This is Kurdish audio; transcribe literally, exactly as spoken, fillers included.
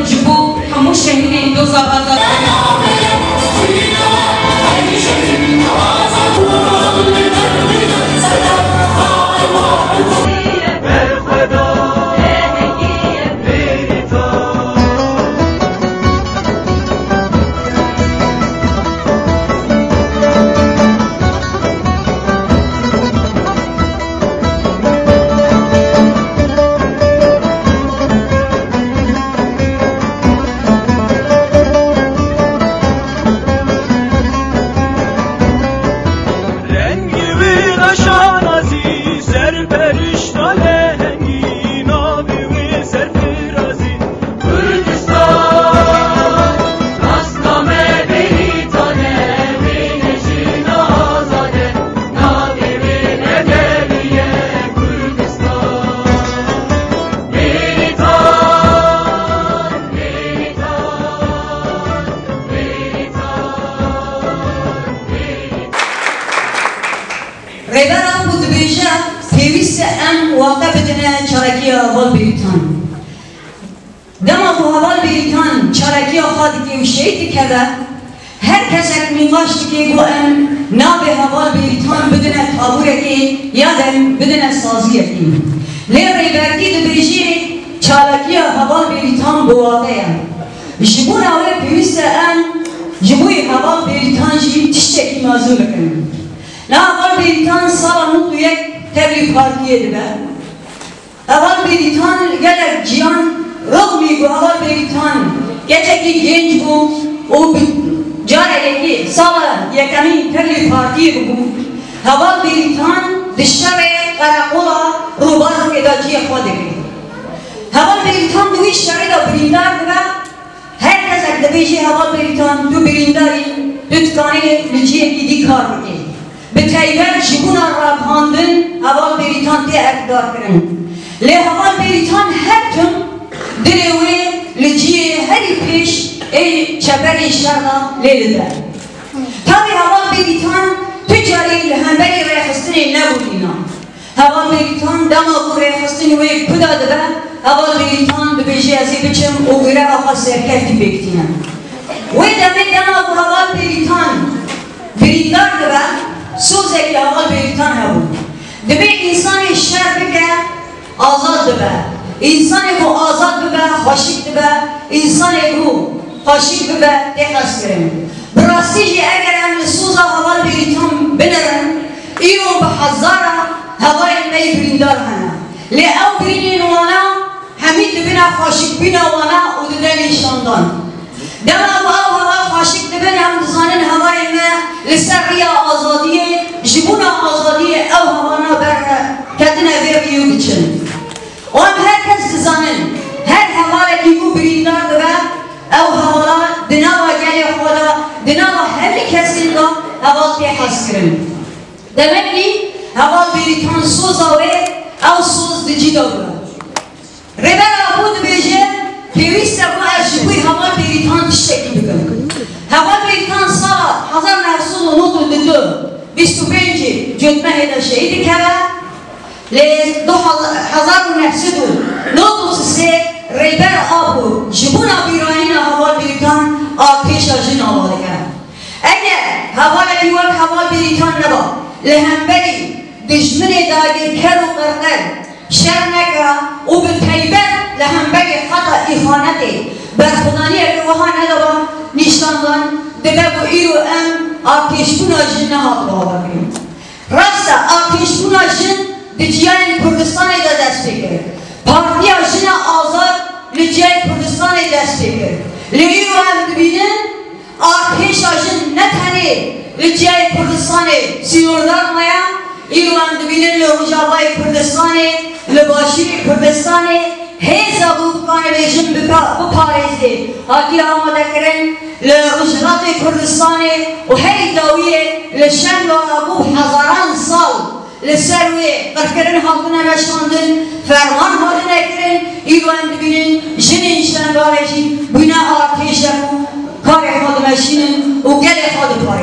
Ji bo hemû şehîdên doza azadiyê. Rengê wê reşanazî, serperişta lehengî, navê wê serfirazî. Kurdistan, nasname Bêrîtan e, wê ne jina azad e, navê wê ne derî ye. Kurdistan, Bêrîtan, Bêrîtan, Bêrîtan, Bêrîtan. Rêber Apo dibêje, pêwîst e em wate bidine çalakiya heval Bêrîtan. Dema ku heval Bêrîtan çalakiya xwe dike û şehîd dikeve, her kesek nîqaş dike ku em navê heval Bêrîtan bidine tabûrekê ya dem bidine saziyekê. Lê Rêbertî dibêje, çalakiya heval Bêrîtan bi wate ye. Ji bona wê pêwîst e em ji bo heval Bêrîtan jî tiştekî mezin bikin. Niha heval Bêrîtan sala nod û yek tevlî partiyê dibe. Heval Bêrîtan li gelek ciyan, rixmî ku heval Bêrîtan keçekî genc bû û bi cara yekê, sala yekemîn tevlî partiyê bûbû, heval Bêrîtan di şerê qereqola Rûbarokê de cihê xwe digire. Heval Bêrîtan di wî şerê de birîndar dibe. Her kesek dibêje heval Bêrîtan, tu birîndar î, tu dikanî li cihekî dî kar bikî. Bi taybet ji bona ragihandin heval Bêrîtan tê erkdarkirin. Lê heval Bêrîtan her tim dilê wê li cihê herî pêş ê çeperên şer de lê dide. Tevî heval Bêrîtan tu carî li hemberî rêxistinê nebû mîna. Heval Bêrîtan dema ku rêxistin wê kuda dibe, heval Bêrîtan dibêje, ez ê biçim û greva xwe serkeftî pêk tînim. Wê demê dema ku heval Bêrîtan birîndar dibe, sozekî heval Bêrîtan hebû. Dibê însanê şer bike, azad dibe. Însanê ku azad bibe, xweşik dibe. Însanê ku xweşik bibe, tê hezkirin. Bi rastî jî eger em li soza heval Bêrîtan binirin, îro bi hezara hevalên me yê birîndar hene. Lê ew birînên wana hemî dibine xweşikbîna wana û dide nîşandan. Dema ku ew heval xweşik dibin, em dizanin hevalên me li ser riya azadiyê, ji bona azadiyê ew hevalna ber ketine vê riyê û diçin. Wan her kes dizanin, her hevalekî ku birîndar dibe, ew hevala di nava gelê xwe de, di nava hemî kesên de heval tê hezkirin. Demekî heval Bêrîtan soza wê, ew soz di cî de bû. Rêber Apo dibêje, pêwîst e ku ez ji bo heval Bêrîtan tiştekî bikim. Heval Bêrîtan sala hezar neh sed û nod û du, bîst û pêncê Cotmehê de şehîd dikeve. Lê du hezar û neh sed û nod û sê Rêber Apo ji bona bîranîna heval Bêrîtan artêşa jin ava dike. Eger hevalekî wek heval Bêrîtan neba, li hemberî dijminê dagirker û qirqer şer neke û bi taybet li hemberî xeta îxanetê berxwedaniyeke wiha nedaba nîşandan, dibe ku îro em artêşbûna jin nehatibe avakirin. Rast e, artêşbûna jin di ciyayên Kurdistanê de dest pê kir. Partiya Jina Azad li ciyayê Kurdistanê dest pê kir. Lê îro em dibînin artêşa jin ne tenê li ciyayê Kurdistanê sînordar maye, îro em dibînin li Rojavayê Kurdistanê, li Başûrê Kurdistanê, hêza ku bikare jin bika-, biparêzê, hatiye amadekirin li Rojhilatê Kurdistanê û herî dawiyê li Şengala ku bi hezaran sal li ser wê qirkirin hatine meşandin, ferman hatine kirin, îro em dibînin jinên Şengalê jî bûne artêşek û karê xwe dimeşînin û gelê xwe diparêzin.